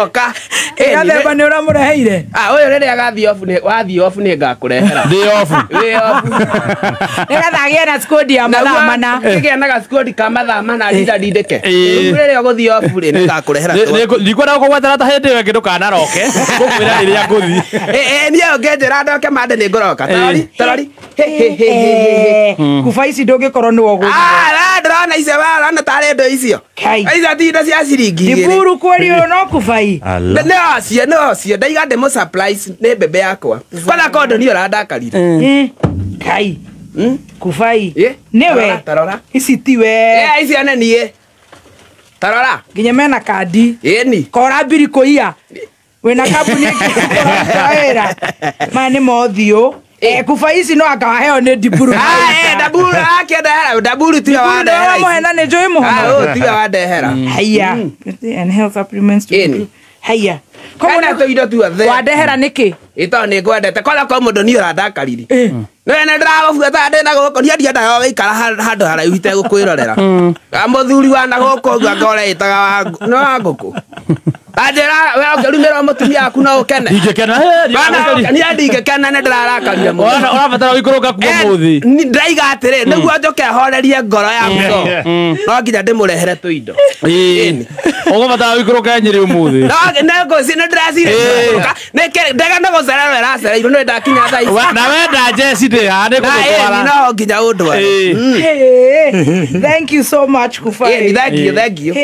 Oka. Gathemba nĩ ũramũreheire. Ah, ũyũ rĩrĩa agathiĩ off nĩ wathiĩ off nĩ ngakũrehera. Ndĩ off. Wĩ off. Nĩgetha agĩe na squad ya mathaa mana. Kĩgĩa na gaskodi ka mathaa mana ndinda ndindĩke. Ĩĩ. Rĩu rĩrĩa ũgũthiĩ off rĩ nĩ ngakũrehera. Ndikwenda gũkũgwetera ta hĩndĩ ĩyo ĩngĩ ndũkanaroke. Ngũkwĩra rĩrĩa ngũthiĩ. Ĩ niĩ ũngĩnjĩra ndoke mande nĩ ngũroka. Tarori, tarori. He he he he he. Kuba ici ndũngĩkorwo nĩwe ũgũrire. Ah, ndĩrona icio ũrona tarĩ indo icio. Kai. Icio ti indo cia ciringi igĩrĩ. Ndiburu kweri ũyũ no kubai. Nĩ ocio, nĩ ocio. Ndaiga ndĩmũ surprise nĩ mbembe yakwa. Kwanza kondo niĩ ũrandakarire. Kai. Kubai. Ĩ, Nĩwe. tarora, tarora. Ici tiwe. Eh, icio nĩ niĩ. Tarora. Nginya mena kandi. Ĩni. Kora mbiri kũiya. Wĩna kambuni ĩngĩ ũraruta wĩra. Maya nĩ mothiũ. Kuba ici no anga waheo nĩ Ndiburu. Ah, eh, Ndaburu akĩndehera, Ndaburu tiwe Ndiburu wandehera. nĩwe ũramũhe na nĩ njũĩ Ah, mũhono. ũyũ tiwe wandehera. Haiya. And health supplements to Ĩni. improve. Haiya. Koguo Kana tũindo tuothe. wandehera nĩkĩ? Ĩ tondũ nĩ ngwendete. Kwanza kwa mũndũ niĩ ũrandakarire. Nĩ nĩ ndĩragũbuata ndĩ na gũkũ niĩ ndiendaga gũikara handũ haraihu itegũkwĩrorera. Ka mũthuri wa na gũkũ ũguo anga ũreĩtaga wa nĩ wa ngũkũ. Anjĩra we ũngĩrumĩrwo mũtumia waku no ũkene. Ingĩkena. Bana, niĩ ndingĩkena nĩ ndĩrarakarire mũno. Ũrabatara gũikũrũka kuo mũthĩ. Ndaiga atĩrĩ nĩguo njoke horerie ngoro yaku no nginya ndĩmũrehere tũindo. Ĩĩ. Ũgũbatara gũikũrũka Nyĩrĩ ũmũthĩ. No nĩ ndĩreciria ndega nĩ gũcererwo ĩracereirwo nĩ ndakinya thaa ici. Na wenda njeci ndĩ haha nĩ Na ĩni ngũgũtwara. no nginya ũndware. Ĩĩ. Hey, thank you so much Kufai. Ĩni, thank you, thank you.